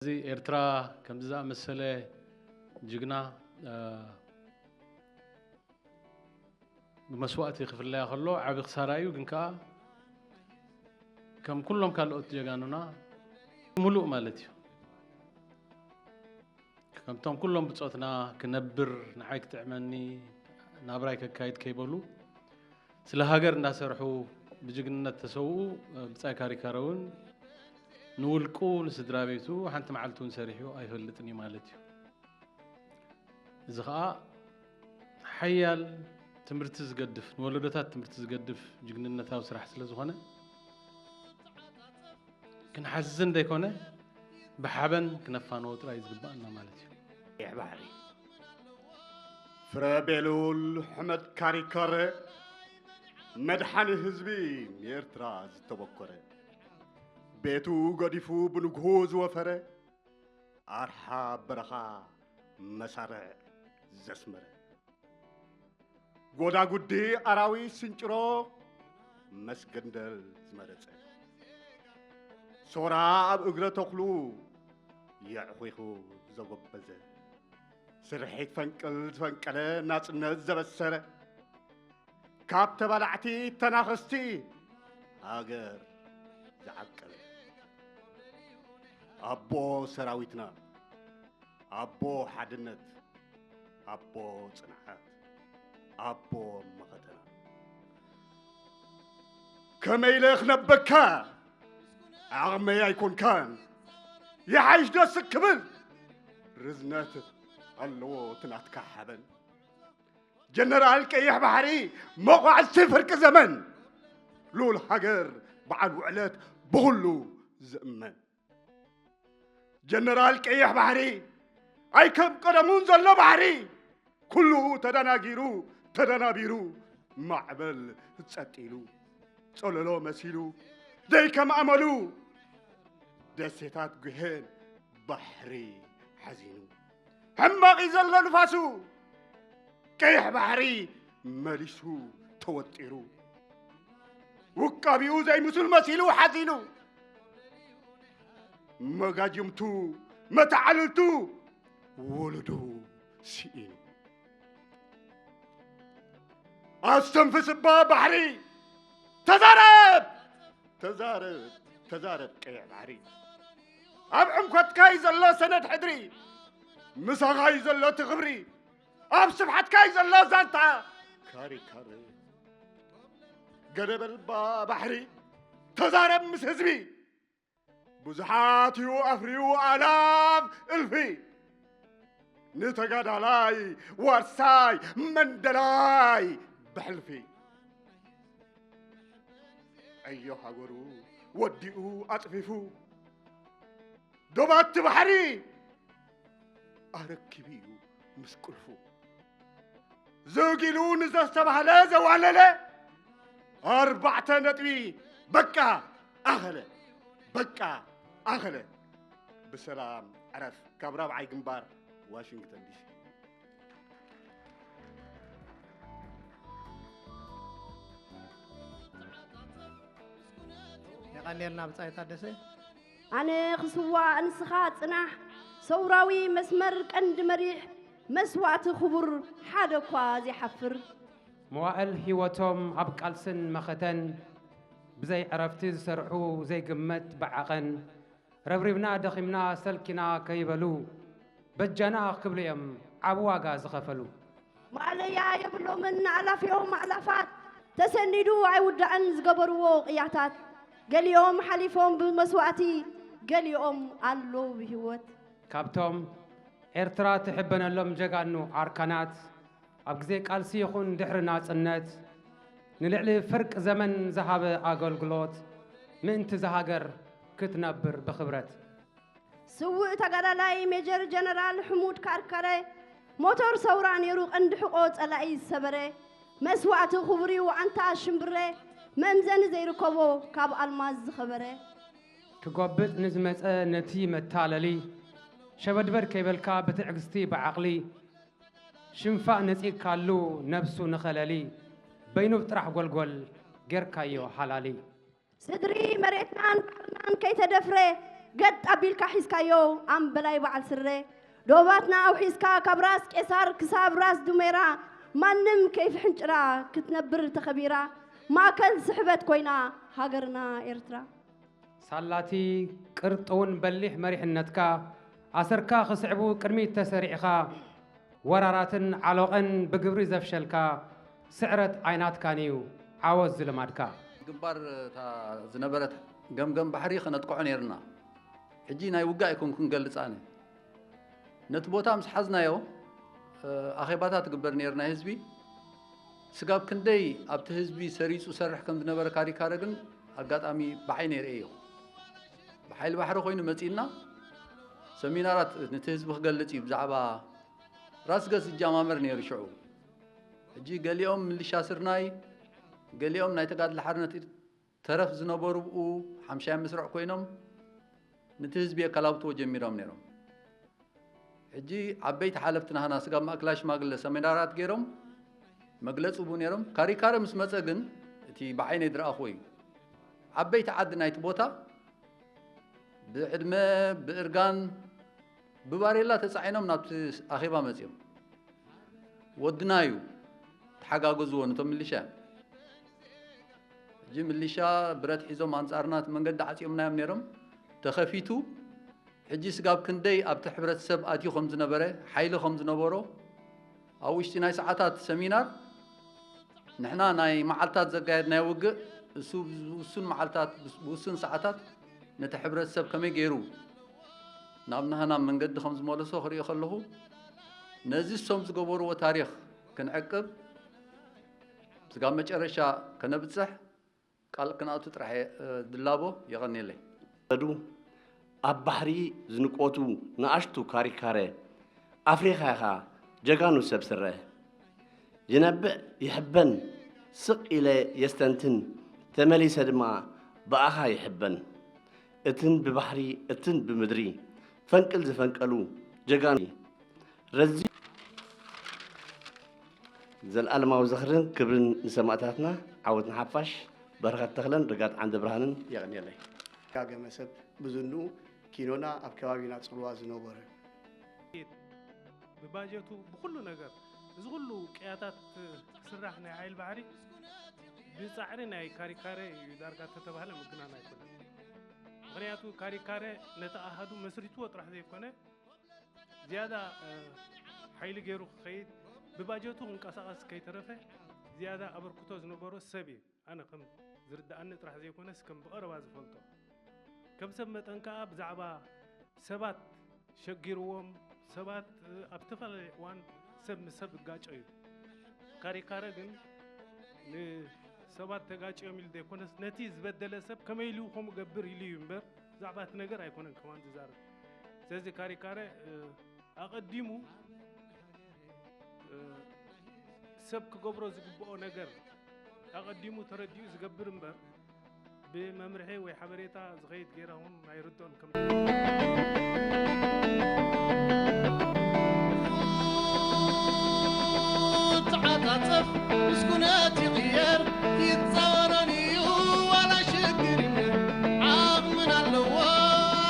እዚ ኤርትራ ከምዚ ዝኣመሰለ ጅግና፣ እ፣ ብመስዋእቲ ክፍለያ ከሎ ዓቢ ክሳራ እዩ። ግን ከኣ ከም ኩሎም ካልኦት ጀጋኑና ምሉእ ማለት እዩ። ከምቶም ኩሎም ብጾትና ክነብር፣ ንዓይ ክጥዕመኒ፣ ናብራይ ከካይድ ከይበሉ ስለ ሃገር እንዳሰርሑ ብጅግንነት ተሰውኡ፣ ብጻይ ካሪካረ እውን ንውልቁ ንስድራ ቤቱ ሓንቲ መዓልቲ እውን ሰሪሑ ኣይፈልጥን እዩ ማለት እዩ። እዚ ኸኣ ሓያል ትምህርቲ ዝገድፍ፣ ንወለዶታት ትምህርቲ ዝገድፍ ጅግንነታዊ ስራሕ ስለ ዝኾነ፣ ክንሓዝን ዘይኮነ ብሓበን ክነፋንዎ ጥራይ ዝግባኣና ማለት እዩ። ቀይሕ ባሕሪ። ፍረ ቤሉል ሕመድ ካሪካረ፣ መድሓኒ ህዝቢ ንኤርትራ ዝተበኮረ፣ ቤቱ ገዲፉ ብንግሁ ዝወፈረ፣ ኣርሓ በረኻ መሳርዕ ዘስመረ፣ ጎዳጉዲ ኣራዊት ስንጭሮ መስገንደል ዝመረጸ፣ ሶራ ኣብ እግረ ተኽሉ የዕኺኹ ዘጎበዘ፣ ስርሒት ፈንቅል ዝፈንቀለ ናጽነት ዘበሰረ፣ ካብ ተባላዕቲ ተናኸስቲ ሃገር ዝዓቀበ፣ ኣቦ ሰራዊትና፣ ኣቦ ሓድነት፣ ኣቦ ጽንዓት፣ ኣቦ መኸተና። ከመይ ኢለ ክነበካ? ዓቕመይ ኣይኮንካን። ይሓይሽ ደስ ክብል ርዝነት ኣለዎ እቲ ናትካ ሓበን። ጀነራል ቀይሕ ባሕሪ፣ መቋዕልቲ ፍርቂ ዘመን፣ ልኡል ሃገር፣ በዓል ውዕለት፣ ብኹሉ ዝእመን። ጀነራል ቀይሕ ባሕሪ፣ ኣይ ከም ቀደሙን ዘሎ ባሕሪ፣ ኩሉ ተደናጊሩ፣ ተደናቢሩ፣ ማዕበል ጸጥ ኢሉ፣ ጸለሎ መሲሉ፣ ደይ ከም ኣመሉ፣ ደሴታት ጉሄን ባሕሪ ሓዚኑ። ሕማቕ እዩ ዘሎ ንፋሱ፣ ቀይሕ ባሕሪ መሊሱ ተወጢሩ። ውቃቢኡ ዘይምስል መሲሉ ሓዚኑ። መጋጅምቱ፣ መተዓልልቱ፣ ወለዱ ስኢኑ። ኣስተንፍስ እባ ባሕሪ፣ ተዛረብ! ተዛረብ፣ ተዛረብ ቀይሕ ባሕሪ። ኣብ ዕምኮትካ እዩ ዘሎ ሰነድ ሕድሪ፣ ምሳኻ እዩ ዘሎ እቲ ክብሪ፣ ኣብ ስፍሓትካ እዩ ዘሎ ዛንታ ካሪካሪ። ገደብ ኣልባ ባሕሪ፣ ተዛረብ ምስ ህዝቢ። ብዙሓት እዩ ኣፍርዩ ኣላፍ እልፊ፣ ንተጋዳላይ ዋርሳይ መንደላይ ብሕልፊ። ዕዮ ሃገሩ ወዲኡ ኣጽፊፉ፣ ዶባት ባሕሪ ኣረኪቡ እዩ ምስ ቁልፉ። ዘውጊሉ ንዘስተባህለ ዘዋለለ፣ ኣርባዕተ ነጥቢ በቃ ኣኸለ፣ በቃ ኣኸለ። ብሰላም ዕረፍ። ካብ ራብዓይ ግንባር ዋሽንግተን ዲሲ። የቐንየልና ብጻይ ታደሰ። ኣነ ክስዋእ ንስኻ ጽናሕ፣ ሰውራዊ መስመር ቀንዲ መሪሕ፣ መስዋእቲ ክቡር ሓደ እኳ ዘይሓፍር። መዋእል ህይወቶም ኣብ ቃልስን መኸተን፣ ብዘይ ዕረፍቲ ዝሰርሑ ዘይግመት ብዓቐን፣ ረብሪብና ደኺምና ሰልኪና ከይበሉ፣ በጃና ክብሉ እዮም ዓቢ ዋጋ ዝኸፈሉ። ማእለያ የብሎምን ንኣላፊኦም ኣእላፋት፣ ተሰኒዱ ኣይውዳእን ዝገበርዎ ቅያታት። ገሊኦም ሓሊፎም ብመስዋእቲ፣ ገሊኦም ኣለዉ ብህይወት። ካብቶም ኤርትራ ትሕበነሎም ጀጋኑ ኣርካናት፣ ኣብ ግዜ ቃልሲ ይኹን ድሕሪ ናጽነት፣ ንልዕሊ ፍርቂ ዘመን ዝሃበ ኣገልግሎት፣ ምእንቲ እዛ ሃገር ክትነብር ብኽብረት። ስዉእ ተጋዳላይ ሜጀር ጀነራል ሕሙድ ካርከረ፣ ሞተር ሰውራ ነይሩ ቀንዲ ሕቖ ጸላኢ ዝሰበረ፣ መስዋእቲ ክቡር እዩ ኣንታ ሽምብረ፣ መእምዘኒ ዘይርከቦ ካብ ኣልማዝ ዝኸበረ። ክጎብጥ ንዝመጸ ነቲ መታለሊ፣ ሸበድበድ ከይበልካ ብትዕግስቲ ብዓቕሊ፣ ሽንፋእ ነጺግካሉ ነብሱ ንኸለሊ፣ በይኑ ብጥራሕ ጎልጎል ጌርካዮ ሃላሊ። ስድሪ መሬትናን ባሕርናን ከይተደፍረ፣ ገጥ ኣቢልካ ሒዝካዮ ኣምበላይ በዓል ስረ። ዶባትና ኣውሒዝካ ካብ ራስ ቄሳር ክሳብ ራስ ዱሜራ፣ ማንም ከይፍሕንጭራ ክትነብር ተኸቢራ፣ ማእከል ስሕበት ኮይና ሃገርና ኤርትራ። ሳላቲ ቅርጥውን በሊሕ መሪሕነትካ፣ ኣሰርካ ክስዕቡ ቅድሚት ተሰሪዕኻ፣ ወራራትን ዓሎቐን ብግብሪ ዘፍሸልካ፣ ስዕረት ኣይናትካን'ዩ ዓወት ዝልማድካ። ግንባር እታ ዝነበረት ገምገም ባሕሪ ከነጥቅዖ ነይርና። ሕጂ ናይ ውግእ ኣይኮንኩን ገልጽ ኣነ። ነቲ ቦታ ምስ ሓዝናዮ ኣኼባታት ትግበር ነይሩ ናይ ህዝቢ። ስጋብ ክንደይ ኣብቲ ህዝቢ ሰሪጹ ሰርሕ ከም ዝነበረ ካሪካረ ግን ኣጋጣሚ ብዓይነይ ርእየዮ። ብሓይሊ ባሕሪ ኮይኑ መጺእና ሰሚናራት ነቲ ህዝቢ ክገልጽ እዩ ብዛዕባ ራስ ገዝ ዝጀማመር ነይሩ ሽዑ። ሕጂ ገሊኦም ምልሻ ስርናይ፣ ገሊኦም ናይ ተጋድሎ ሓርነት ተረፍ ዝነበሩ ብኡ ሓምሻይ ምስርዕ ኮይኖም ነቲ ህዝቢ የከላብትዎ ጀሚሮም ነይሮም። ሕጂ ዓበይቲ ሓለፍቲ ናህና ስጋብ ማእከላይ ሽማግለ ሰሚናራት ገይሮም መግለጺ ይህቡ ነይሮም። ካሪካረ ምስ መጸ ግን እቲ ብዓይነይ ዝረኣኽዎ እዩ። ዓበይቲ ዓዲ ናይቲ ቦታ ብዕድመ ብእርጋን ብባሬላ ተጻዒኖም ናብቲ ኣኼባ መጺኦም። ወድና እዩ ተሓጋገዝዎ ነቶም ምልሻ። ሕጂ ምልሻ ብረት ሒዞም ኣንጻርና እቲ መንገዲ ዓጺዮምናዮም ነይሮም። ተኸፊቱ ሕጂ ስጋብ ክንደይ ኣብቲ ሕብረተሰብ ኣትዩ ከም ዝነበረ፣ ሓይሊ ከም ዝነበሮ፣ ኣብ ውሽጢ ናይ ሰዓታት ሰሚናር ንሕና ናይ መዓልታት ዘጋየድናዮ ውግእ እሱ ብውሱን መዓልታት ብውሱን ሰዓታት ነቲ ሕብረተሰብ ከመይ ገይሩ ናብ ናህና መንገዲ ከም ዝመለሶ ክርኢ ከለኹ ነዚ እሶም ዝገበርዎ ታሪኽ ክንዕቅብ ስጋብ መጨረሻ ከነብጽሕ ቃል ክነኣቱ ጥራሕ እየ ዝላቦ። የቐንየለይ። ሰዱ ኣብ ባሕሪ ዝንቆቱ ንኣሽቱ ካሪካረ ኣፍሪኻ ኢኻ ጀጋኑ ሰብ ስረ። ይነብዕ ይሕበን ስቕ ኢለ የስተንትን ተመሊሰ ድማ ብኣኻ ይሕበን። እትን ብባሕሪ እትን ብምድሪ ፈንቅል ዝፈንቀሉ ጀጋኑ ረዚ ዘልኣለማዊ ዝኽርን ክብርን ንሰማእታትና። ዓወት ንሓፋሽ። በረኸት ተኽለን ርጋት ዓንደ ብርሃንን። የቐንየለይ። ጋገመ ሰብ ብዝንኡ ኪኖና ኣብ ከባቢና ጽልዋ ዝነበረ ብባጀቱ ብኩሉ ነገር እዚ ኩሉ ቅያታት ክስራሕ ናይ ሓይል ባሕሪ ብጻዕሪ ናይ ካሪካረ እዩ ዳርጋ ተተባህለ ምግናን ኣይኮነን። ምኽንያቱ ካሪካረ ነቲ ኣሃዱ መስሪትዎ ጥራሕ ዘይኮነ ዝያዳ ሓይሊ ገይሩ ክኸይድ ብባጀቱ ክንቀሳቐስ ከይተረፈ ዝያዳ ኣበርክቶ ዝነበሮ ሰብ እዩ። ኣነ ከም ዝርድኣኒ ጥራሕ ዘይኮነስ ከም ብቐረባ ዝፈልጦ ከም ሰብ መጠን ከኣ ብዛዕባ ሰባት ሸጊርዎም ሰባት ኣብ ዝተፈላለየ እዋን ሰብ ምስ ሰብ ይጋጨ እዩ። ካሪካረ ግን ንሰባት ተጋጭዮም ኢሉ ዘይኮነስ ነቲ ዝበደለ ሰብ ከመይ ኢሉ ከምኡ ገብር ኢሉ እዩ እምበር ብዛዕባ እቲ ነገር ኣይኮነን ከማን ዝዛረብ። ስለዚ ካሪካረ ኣቐዲሙ ሰብ ክገብሮ ዝግብኦ ነገር ኣቐዲሙ ተረዲኡ ዝገብር እምበር ብመምርሒ ወይ ሓበሬታ ዝኸይድ ጌራ እውን ኣይርድኦን ከም